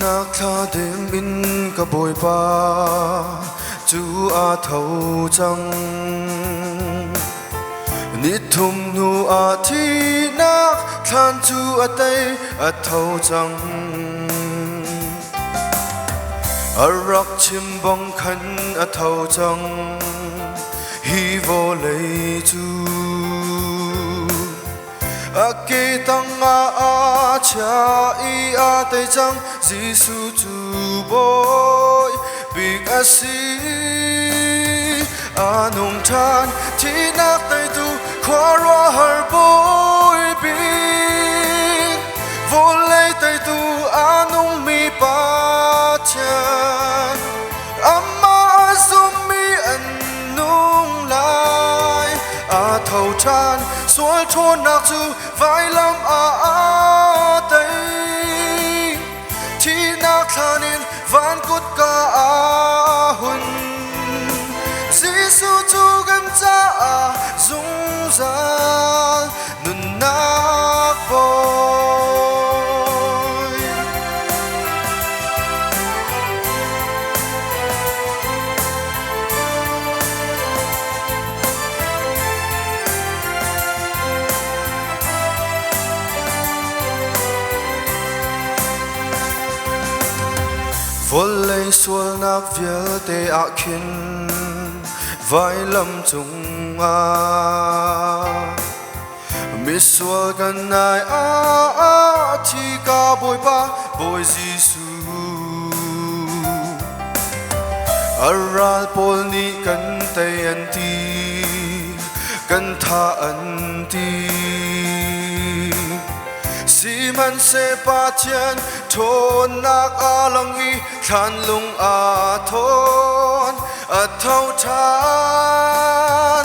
Thihnak thladem in ka Bawipa cu a tho cang. Nithum hnu ah thihnak thlan cu a tei, a tho cang. A rak chim bang khan a tho cang, hi vawlei cu. A ke tangah aa chia i aa tei cang, Jesuh cu Bawi bik a si. A nung ṭhan, thihnak teitu khuaruahhar Bawi bik. Vawlei teitu a nungmi Pathian. Amah a zummi an nung lai. A tho ṭhan, sual ṭhawnnak cu vailam ah aa tei. Thihnak thlan in van kutka aa hun. Jesuh cu kan caah zungzal nunnak bawi. Vawlei sualnak vialte ah khin vailam cungah misual kan nai ah thi ka Bawipa Bawi Jesuh. A ral pawl nih kan tei an ti, kan thah an ti. Sihmanhseh Pathian ṭhawnnak aa lang i thlanlung aa thawn, a tho ṭhan,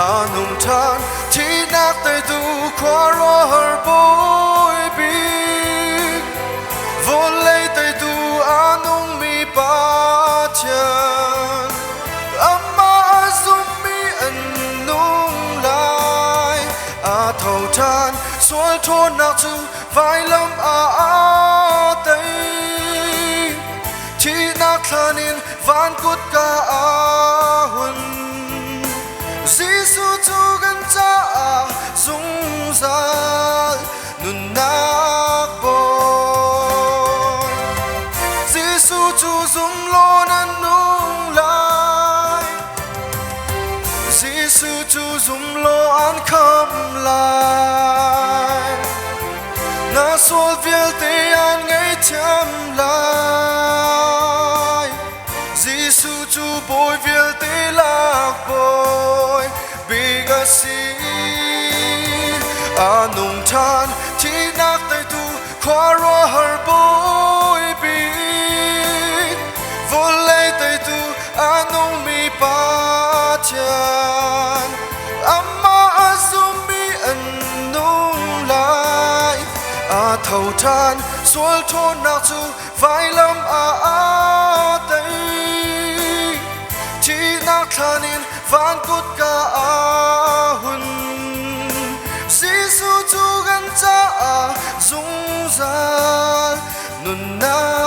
a nung ṭhan, thihnak teitu khuaruahhar Bawi bik. Vawlei teitu a nungmi Pathian, amah a zummi an nung lai. A tho ṭhan, sual ṭhawnnak cu vailam ah aa tei. Thihnak thlan in van kutka aa hun. Jesuh cu kan caah zungzal nunnak bawi. Jesuh cu zum law nan nung lai. Jesuh cu zum law an kham lai. Na sual vialte an ngaihthiam lai. Jesuh cu bawi vialte lak bawi bik a si. A nung ṭhan, thihnak teitu khuaruahhar bawi bik. Vawlei teitu a nungmi Pathian. Amah a zummi an nung lai. A tho ṭhan, sual ṭhawnnak cu vailam ah aa tei. Thihnak thlan in van kutka aa hun. Jesuh cu kan caah zungzal nunnak.